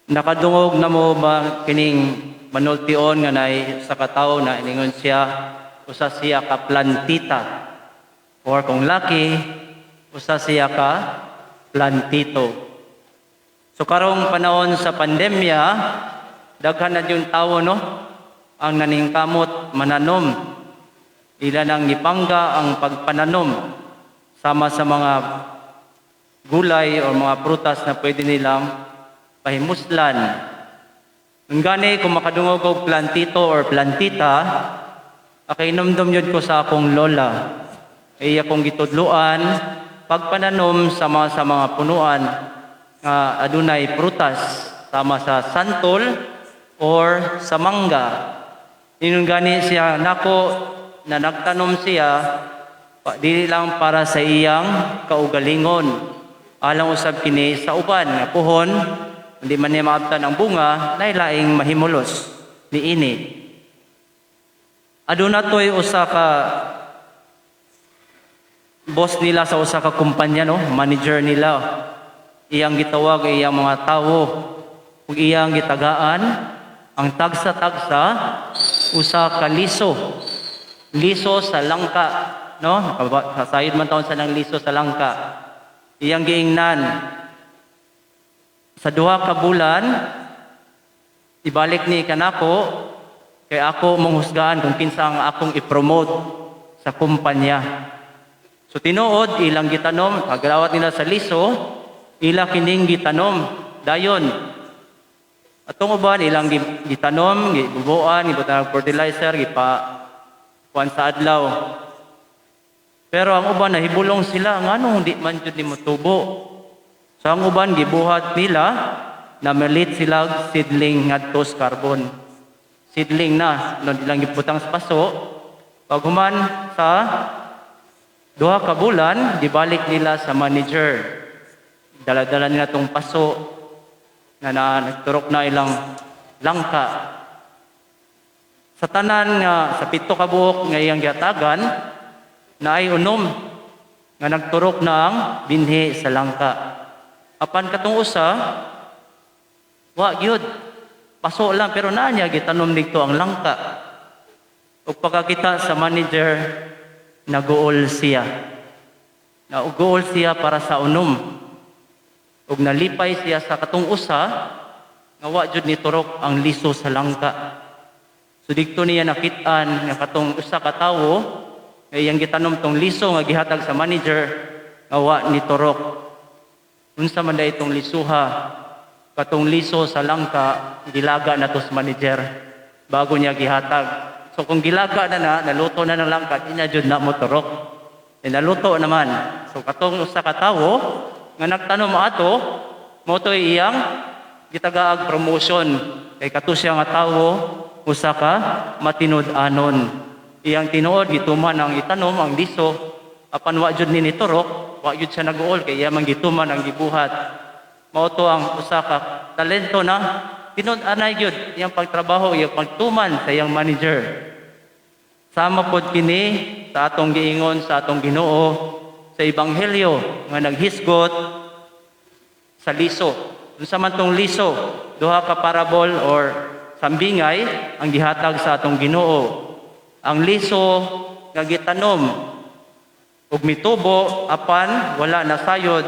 Nakadungog na mo ba kining manultion nga naay sa katawo na iningon siya usa siya ka plantita, or kung laki, usa siya ka plantito? So karong panahon sa pandemya, daghan na yung tawo, no, ang naningkamot mananom. Ila nang gipangga ang pagpananom sama sa mga gulay o mga prutas na pwede nilang pahimuslan. Ang gani, kung makadungog og plantito or plantita, nakahinumdom gyud ko sa akong lola. Ay akong gitudluan pagpananom sa mga punuan nga adunay prutas sama sa santol or sa mangga. Ingon gani siya nako na nagtanom siya dili lang para sa iyang kaugalingon. Alang usab kini sa uban nga puhon hindi man niya maabtan ang bunga, nay laing mahimulos niini. Aduna to'y usa ka boss nila sa usa ka kumpanya, no, manager nila. Iyang gitawag iyang mga tawo ug iyang gitagaan ang tagsa-tagsa usa ka liso. Liso sa langka, no? Kasayod man taon sa nang liso sa langka. Iyang giingnan, sa 2 ka bulan ibalik ni kanako kay ako mong husgaan kung kinsa ang akong i-promote sa kumpanya. So tinuod, ilang gitanom, pagdawat nila sa liso, ila kining gitanom dayon. Atong uban ilang gitanom, gibubuan, gibutangan og fertilizer, gipa kuan sa adlaw. Pero ang uban, nahibulong sila nganong di man jud ni motubo. So ang uban, gibuhat nila, namalit sila og seedling ngadto sa carbon. Seedling na, no, ilang gibutang sa paso. Paghuman sa 2 ka bulan, gibalik nila sa manager. Dala-dala nila tong paso na nagturok na ilang langka. Sa tanan nga sa 7 ka buok nga iyang gihatagan, naay 6 nga nagturok na ang binhi sa langka. Apan katong usa, wa gyud. Paso lang, pero naa niya gitanom didto ang langka. Ug pagkakita sa manager, naguol siya. Naguol siya para sa 6. Ug nalipay siya sa katong usa nga wa jud ni turok ang liso sa langka. So didto niya nakit-an nga katong usa ka tawo nga iyang gitanom tong liso nga gihatag sa manager nga wa ni turok. Unsa man diay itong lisuha? Katong liso sa langka, gilaga na to sa manager bago niya gihatag. So kung gilaga na na, naluto na ng langka, di na jud na mo turok. E naluto naman. So katong usa ka tawo nga nagtanom ato, mao to'y iyang gitagaag promotion kay kato siya nga tawo usa ka matinud-anon. Iyang tinuod gituman ang itanom ang liso, apan wa jud ni niturok, wa jud siya naguol kay iya man gituman ang gibuhat. Mao to ang usa ka talento na tinud-anay gyud iyang pagtrabaho, iyang pagtuman sa iyang manager. Sama pod kini sa atong giingon sa atong Ginoo sa ebanghelyo nga naghisgot sa liso. Unsa man tong liso? Duha ka parable or sambingay ang gihatag sa atong Ginoo. Ang liso nga gitanom ug mitubo apan wala nasayod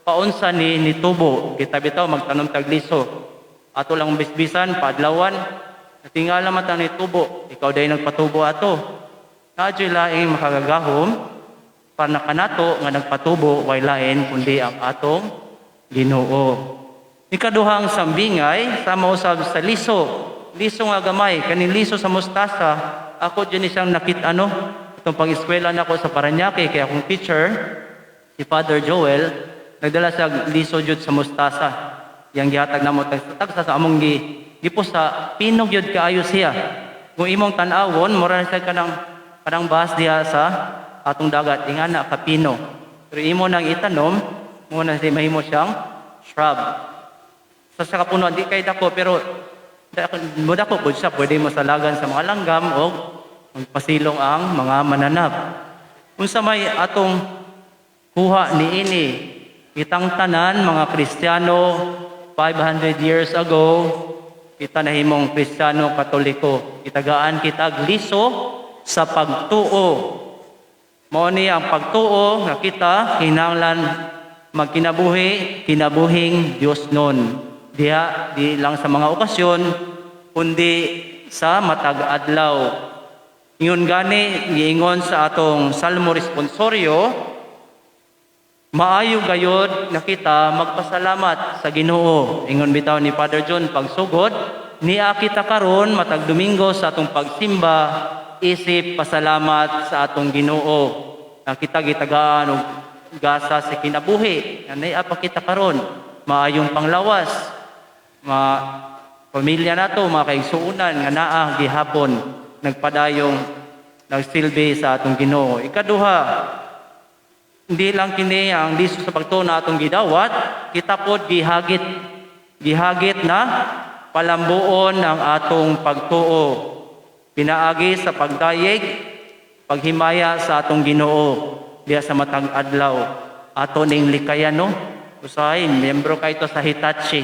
paunsa ni nitubo. Kita bitaw magtanom tag liso. Ato lang bisbisan, paadlawan, natingala man ta nitubo. Ikaw diay nagpatubo ato. Naa juy laing makagagahom para kanato nga nagpatubo, way lain kundi ang atong Ginoo. Ikaduhang sambingay, sama usab sa liso. Liso nga gamay, kaning liso sa mustasa, ako dyan siyang nakit ano, itong pag-eskwela nako sa Paranaque, kaya akong teacher, si Father Joel, nagdala siya liso jud sa mustasa. Yang gihatag namo tagsa sa among gipusa, pinog jud kaayo siya. Kung imong tan-awon, mura na siya kanang bahas diha sa atong dagat, ingana kapino. Pero imo nang itanom, mo na siya mahimo siyang shrub. Sa kapunuan, di kay dako, pero mo dako pud siya, pwede mo salagan sa mga langgam o magpasilong ang mga mananap. Unsa may atong kuha niini? Kitang tanan mga Kristiyano 500 years ago, kita nahimong Kristiyano Katoliko. Gitagaan kitag liso sa pagtuo. Mao ni ang pagtuo nga kita kinahanglan magkinabuhi, kinabuhing Diosnon. Diha di lang sa mga okasyon kundi sa matag adlaw. Ingon gani giingon sa atong Salmo responsorio, maayo gayod nga kita magpasalamat sa Ginoo. Ingon bitaw ni Father John pagsugod, niya kita karon matag Domingo sa atong pagsimba isip pasalamat sa atong Ginoo. Nga kita gitagaan og gasa sa kinabuhi. Nga naa pa kita karon maayong panglawas, ma pamilya nato, mga kaigsuonan nga naa gihapon nagpadayong nagsilbi sa atong Ginoo. Ikaduha, hindi lang kini ang liso sa pagtuo na atong gidawat, kita pod gihagit gihagit na palambuon ang atong pagtuo. Pinaagi sa pagdayeg, paghimaya sa atong Ginoo diha sa matag adlaw. Ato ning likayan, no. Usahay miyembro kay to sa Hitachi,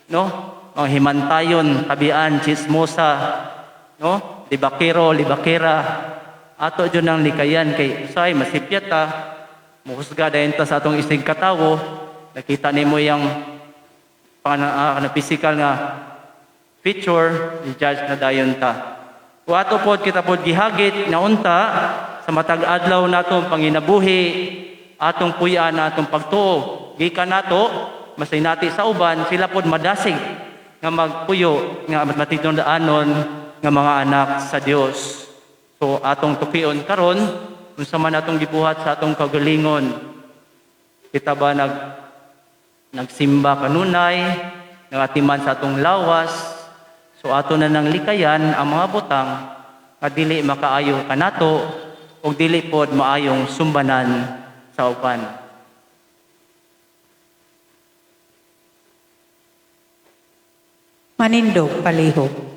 no? Ang himantayon, tabian, chismosa, no? Libakero, libakera. Ato jud ang likayan kay usahay masipyat ta, muhusga dayon ta sa atong isig katawo, nakita nimo yang na physical nga feature, i-judge na dayon ta. O ato pod kita pod gihagit na unta sa matag adlaw natong panginabuhi, atong puy-an na atong pagtuo. Gikan nato, masinati sa uban, sila pod madasig nga magpuyo nga matitun-anon nga mga anak sa Dios. So atong tukion karon unsa man atong gibuhat sa atong kagalingon. Kita ba nagsimba kanunay, nagatiman sa atong lawas, so ato na nang likayan ang mga butang nga dili makaayo kanato ug dili pod maayong sumbanan sa uban. Manindog palihog.